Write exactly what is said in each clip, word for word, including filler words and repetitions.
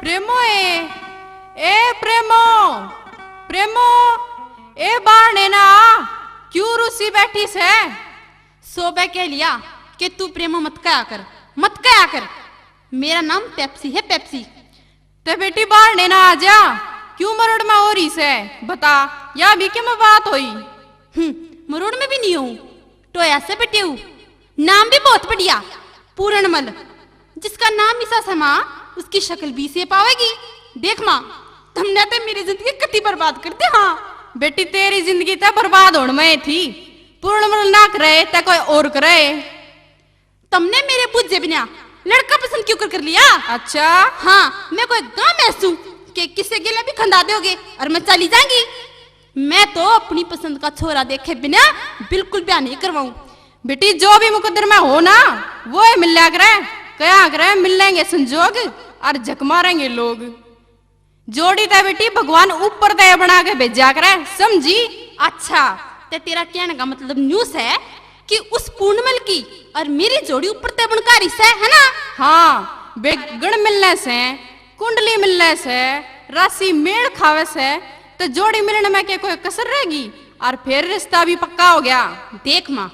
प्रेमो ए, ए प्रेमो, प्रेमो, ए बाहर ने ना आ, क्यों रूसी बैठी से? सौ बार कह लिया कि तू प्रेमो मत कहा कर, मत कहा कर। मेरा नाम पेप्सी है, पेप्सी। ते बेटी बाहर ने ना आ जा, क्यों मरोड़ में हो रही से? बता, या भी के में बात होई? हम्म, मरोड़ में भी नहीं हूँ, टोया से बटेऊ। नाम भी बहुत बढ़िया, पूरणमल। जिसका नाम इसा सै माँ, उसकी शक्ल भी इसे पावेगी। देख माँ, तमने ते मेरी जिंदगी कती बर्बाद कर दी। हाँ बेटी, तेरी जिंदगी ते बर्बाद होण में थी। पूरणमल ना करे ते कोई और करे। तमने मेरे बुझे बिना लड़का पसंद क्यों कर, कर लिया? अच्छा। हाँ, मैं कोई गांव में हूँ कि किसे गेला भी खंदा दोगे और मैं चली जाऊंगी। मैं तो अपनी पसंद का छोरा देखे बिना बिल्कुल ब्याह नहीं करवाऊं। बेटी, जो भी मुकद्दर में हो ना, वो ही मिल्या करे, कया करे मिल लेंगे संजोग और झक मारेंगे लोग। जोड़ी ते बेटी भगवान ऊपर ते बना के भेजा करे, समझी? अच्छा, ते तेरा कहने का मतलब न्यू सै कि उस पूनमल की और मेरी जोड़ी ऊपर ते बनकारी सै, है ना? हाँ, बेगण मिलने से, कुंडली मिलने से, राशि मेल खावे से, तो जोड़ी मिलने में के कोई कसर रहेगी? और फिर रिश्ता भी पक्का हो गया। देख माँ,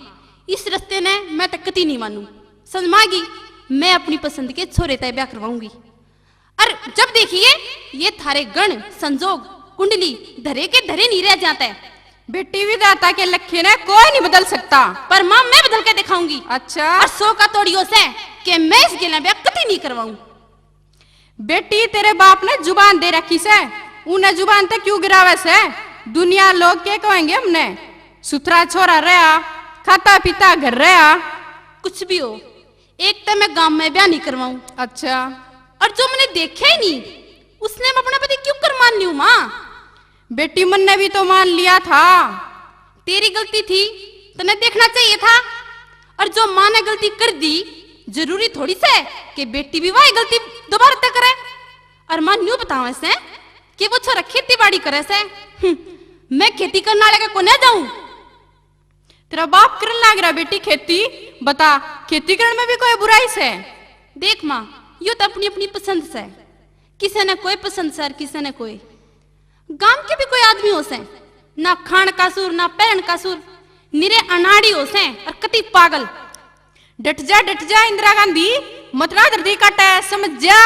इस रिश्ते ने मैं तो कती नहीं मानू। समझ में आ गई? मैं अपनी पसंद के छोरे ते ब्याह करवाऊंगी। और जब देखिए, ये थारे गण, संजोग, कुंडली धरे के धरे नहीं रह जाते। बेटी, विधाता के लखे ने कोई नहीं बदल सकता। पर माँ, मैं बदल के दिखाऊंगी। अच्छा। और सौ का तोड़ियो से कि मैं इस गेला ब्याह कती नहीं करवाऊं। बेटी, तेरे बाप ने जुबान दे रखी से, उन्हें जुबान ते क्यों गिरावे से? दुनिया लोग के कहेंगे हमने? सुथरा छोरा रहा, खाता पीता घर रहा। कुछ भी हो, एक तो मैं गांव में ब्याह नहीं करवाऊं। अच्छा। और जो मैंने देखा ही नहीं, उसने मैं अपना पति क्यों कर मान लूं माँ? बेटी, मन्ने भी तो मान लिया था। तेरी गलती थी, तन्ने देखना चाहिए था। और जो माँ ने गलती कर दी, जरूरी थोड़ी से कि बेटी भी वही गलती दोबारा तक करे। और माँ न्यू बतावे से कि वो छोरा खेती बाड़ी करे से। हम्म, मैं खेती करने वाले का कोने जाऊं? तेरा बाप करन लाग रहा बेटी खेती। बता, खेती करण में भी कोई बुराई से? देख माँ, यो तो अपनी अपनी पसंद से, किसे ने कोई पसंद से और किसे ने कोई। गांव के भी कोई आदमी हो से, ना खान का सुर, ना पहन का सुर, निरे अनाड़ी हो से और कति पागल। डट जा, डट जा इंदिरा गांधी, मत ना धरती काटे, समझ जा।